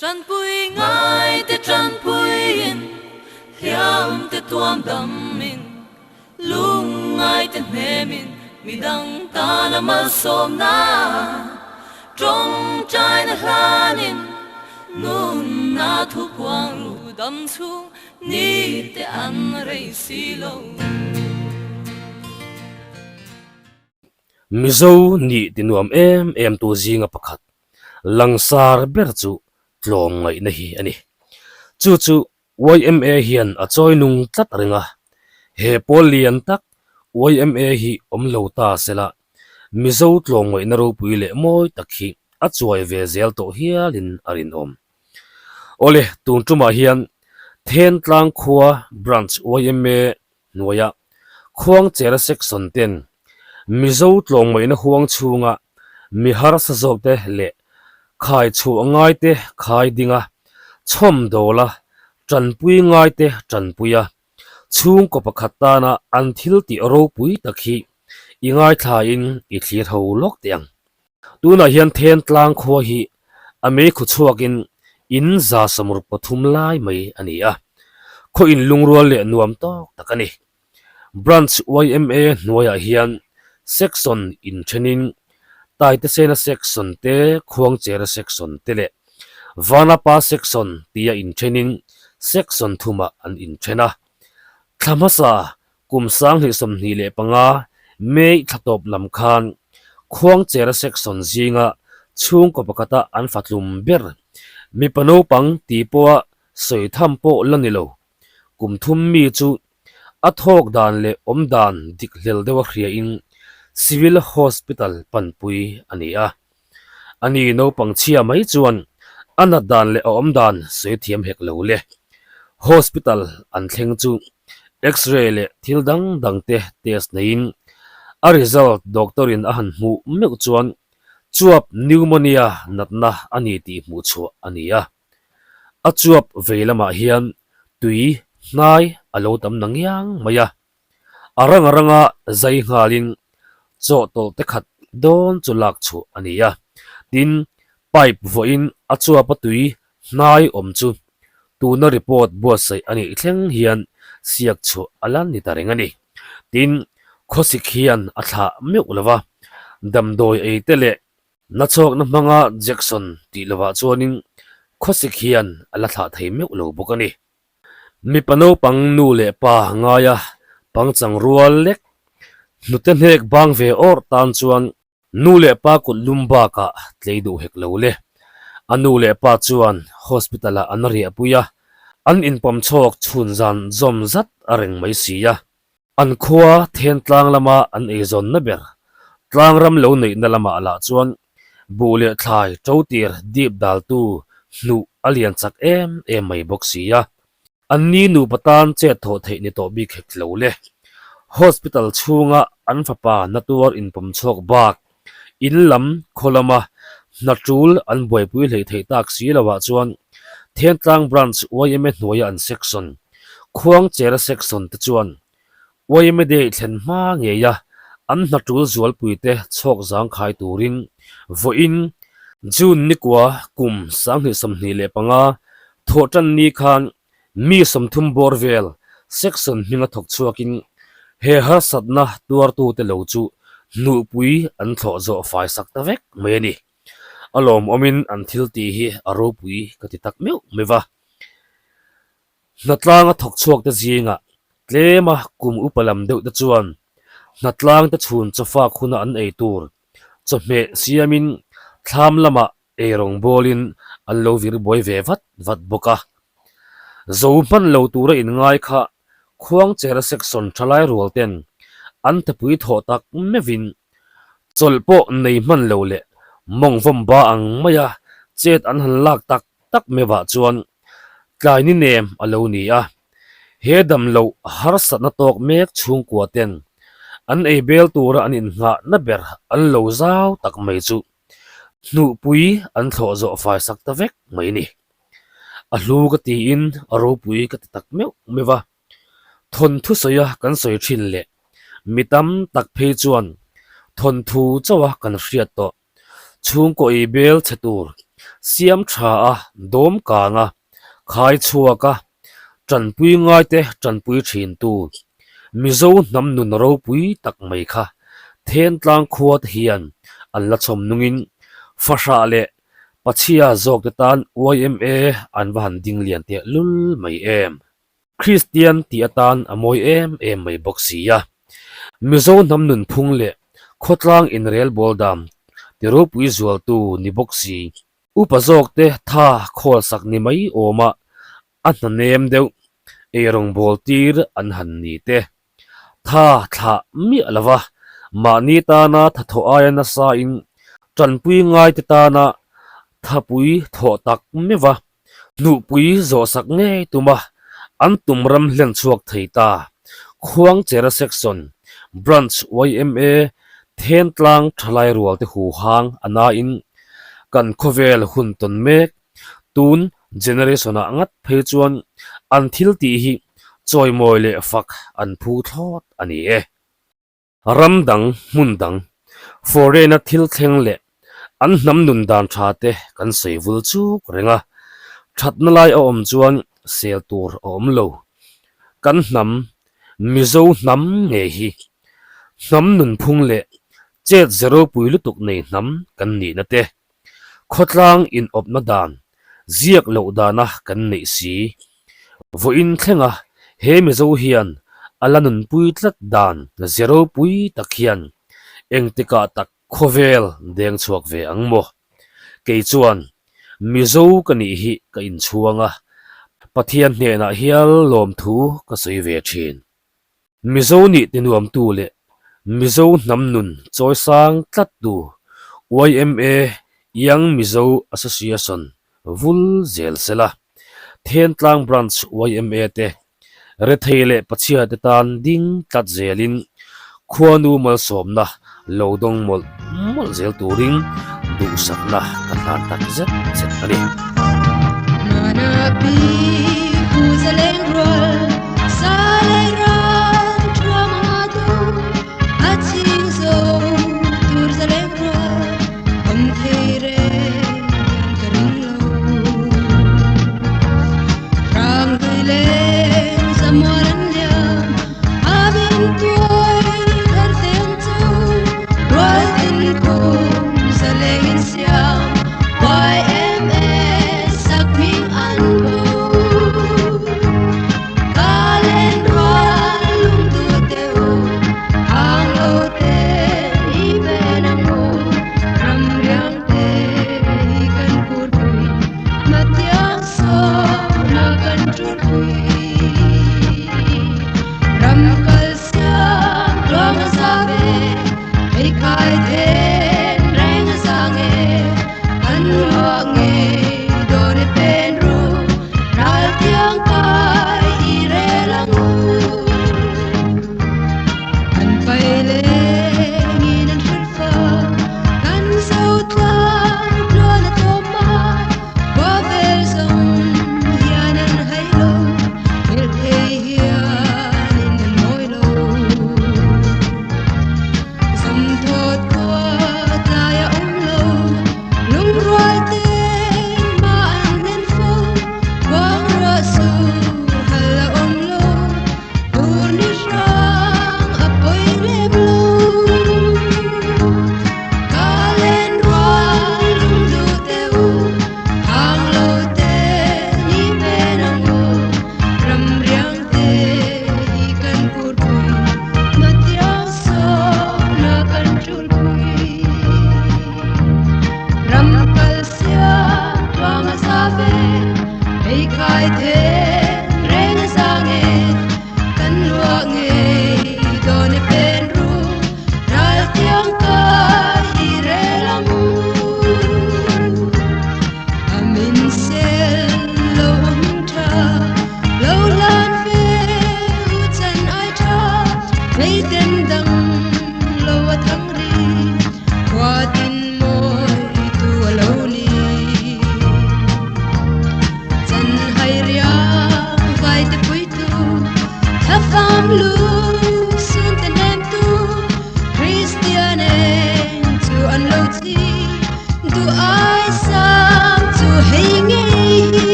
Tanpui ngai te tanpuiin, hliam te tuam damin, lungngai te hnemin, midang tana malsawmna tawngtaina hlanin, nunna thu puang ru dam chhung ni te an rei si lo. Mizo nih ti nuam em em tu zinga pakhat Langsar ber chu tlawm ngaihna hi a ni. Chu chu yma hian a chawi nung tlat reng a, he pawl lian tak yma hi awm lo ta sela, Mizo tlawm ngaihna ropui leh mawi tak hi a chuai ve zel tawh hialin a rinawm. Awle, tun tumah hian Thentlang khua Branch yma hnuaia Khuangchera section ten Mizo tlawngmaihna huang chhunga mi harsa zawkte leh khai chhuah ngaite khai dinga chhawm dawla tanpui ngaite tanpuia chhungkaw pakhat tana an thil tih ropui tak hi i ngaithlain i thlir ho lawk teh ang. Tunah hian Thentlang khua hi a meikhu chhuakin in 133 lai mai a ni a, khaw inlungrual leh nuam tawk tak a ni. Branch yma hnuaiah hian section inthenin Taitesena section te, Khuangchera section te leh Vanapa section tia inthenin section thumah an inthen a. Thla hmasa Kum 2025 May thla tawp lam khan Khuangchera section zinga chhungkaw pakhata an fatlum ber mipa naupang tih pawha sawi tham pawh la ni lo. Kum thum mi chu a thawk dan leh awm dan dik hlel deuha hriain Civil Hospital panpui a ni a. Ani naupang chhia mai chuan a nat dan leh a awm dan sawi thiam hek lo le. Hospital an thleng chu X-ray leh thil dang dang te test neiin a result doctor in a han hmuh meuh chuan chuap pneumonia natna a ni tih hmuh chhuah a ni a. A chuap vei lamah hian tui hnai a lo tam na ngiang mai a. A rang a ranga zai nghalin chawhtawlh te khat dawn chu lak chhuah a ni a, tin pipe vawiin a chuapa tui hnai awm chu tuna report buatsaih a nih thleng hian siak chhuah a la ni ta reng a ni. Tin, khawsik hian a thlah meuh lo va, damdawi ei te leh nachhawkna hmanga Jackson tih lovah chuanin khawsik hian a la thlah thei meuh lo bawk a ni. Mipa naupang nu leh pa ngaia pangchang rual lek hnute hnek bang ve awrh tan chuan nu leh pa kut lum bakah tlei duh hek lo le. A nu leh pa chuan hospital ah an riahpui a, an inpawm chhawk chhun zan zawm zat a reng mai si a. An khua Thentlang lama an eizawnna ber tlangram lo neihna lamah lah chuan buh leh thlai to tir dip daltu hnuh a lian chak em em mai bawk si a. An ni nupa tan chet thawh theih ni tawh bik hek lo le. Hospital chhunga an fapa na tuar inpawm chhuak bak in lam khaw lama hna tul an buaipui hleih theih tak si loah chuan Thentlang Branch yma hnuaia an section, Khuangchera section te chuan yma Day thlen hma ngeia an hna tul zualpuite chhawk zangkhai turin vawiin June nikua kum 2025 thawhtan ni khan Mi 30 bawr vel section hminga thawk chhuakin he harsatna tuartute lo chu hnuhpui an thlawh zawh fai sak ta vek mai a ni. A lawmawmin an thil tih hi a ropui ka ti tak meuh mai va. Hnatlanga thawk chhuakte zingah tlema kum upa lam deuhte chuan hnatlangte chhun chawfak huna an ei tur chawhmeh siamin thlam lamah Eirawng bawlin an lo vir buai ve vat vat bawk a. Zo hman lo tura inngai kha Khuangchera section thalai rual ten an thapui thawh tak meuhin chawlh pawh nei hman lo leh mawng vawm ba ang maia chet an han lak tak tak meuhah chuan tlai ni nem a lo ni a. He dam loh harsatna tawk mek chhungkua ten an ei bel tura an innghahna ber an lo zau tak mai chu Hnuhpui an thlawh zawh fai sak ta vek mai a ni. A hlu ka tiin a ropui ka ti tak meuh meuh a. Thawnthu sawia kan sawi thin leh mi tam tak phei chuan thawnthu chauha kan hriat tawh. Chhungkaw ei bel chhe tur. siam tha a, dawm kang a, khai chhuak a, tanpui ngaite tanpui thintu Mizo hnam nun ropui tak mai kha Thentlang khua te hian an la chhawm nungin fahrah leh Pachhia zawkte tan yma an va han ding lian teh lul mai em. Kristian tih atan a mawi em em mai bawk si a. Mizo hnam nunphung leh khawtlang inrelbawl dan ti ropui zualtu ni bawk si. Upa zawkte tha khawl sak ni mai awma a hna nem deuh eirawng bawl tir an han ni te. Tha thlah miah lova mahni tana thathawh aia nasain tanpui ngaite tana thapui thawh tak meuh a. Hnuhpui zawhsak ngei tuma an tum ram hlen chhuak thei ta. Khuangchera Section, Branch yma Thentlang Thalai Rualte huhang a nain kan khawvel hun tawn mek. Tun generation-ah ngat phei chuan an thil tih hi chawimawi leh fak an phu thlawt a ni e. Ram dang, hmun dang, foreign-a thil thleng leh an hnam nun dan tha te kan sawi vul chuk reng a, thatna lai a awm chuan sel tur a awm lo. Kan hnam, Mizo hnam ngei hi hnam nunphung leh chet ze ropui lutuk nei hnam kan nihna te, khawtlang inawpna dan, ziak loh dana kan neih si. Vawiin thlenga he Mizo hian a la nunpui tlat dan ze ropui tak hian engtikah tak khawvel deng chhuak ve ang maw? Kei chuan Mizo ka nih hi ka inchhuang a, Pathian hnenah hial lawmthu ka sawi ve thin. Mizo nih tinuamtu leh Mizo hnam nun chawisang tlattu yma Young Mizo Association vul zel sela, Thentlang Branch yma te rethei leh pachhia te tan ding tlat zelin khuanu malsawmna lo dawng mawlh mawlh zel turin duhsakna ka hlan tak zet zet a ni.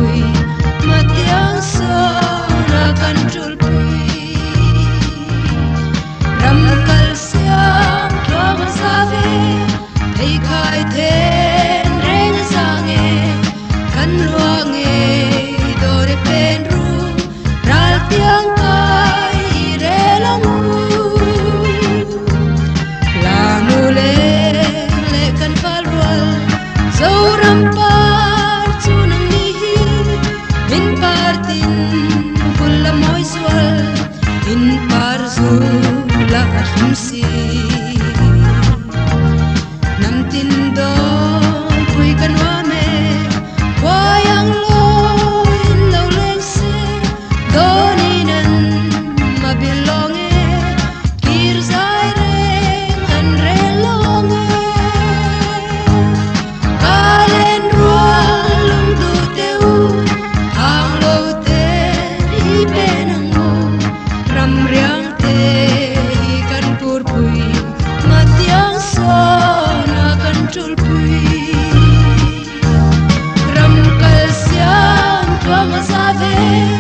purpui Matiang sawna kan tulpui Ram kal siam tluang a za ve Pheikhai then reng a za nge Kan ruang nge dawr e pen ru Ral tiang kai i rel ang u. Lanu leng leh kan fal rual Zoram par chu nang ni hi Min par tin bul la mawi zual In par zu la a hlim si. Hnam tin dawn pui ka nuam e, khuai ang lawi in lo leng se, dawn in an ma bil lawng e, kir zai reng an rel lawng e. Ka len rual lung duh teh u, hang lo ten i pen ang u, ram riang te hi kan purpui, matiang sawna kan tulpui. Ram kal siam tluang a za ve.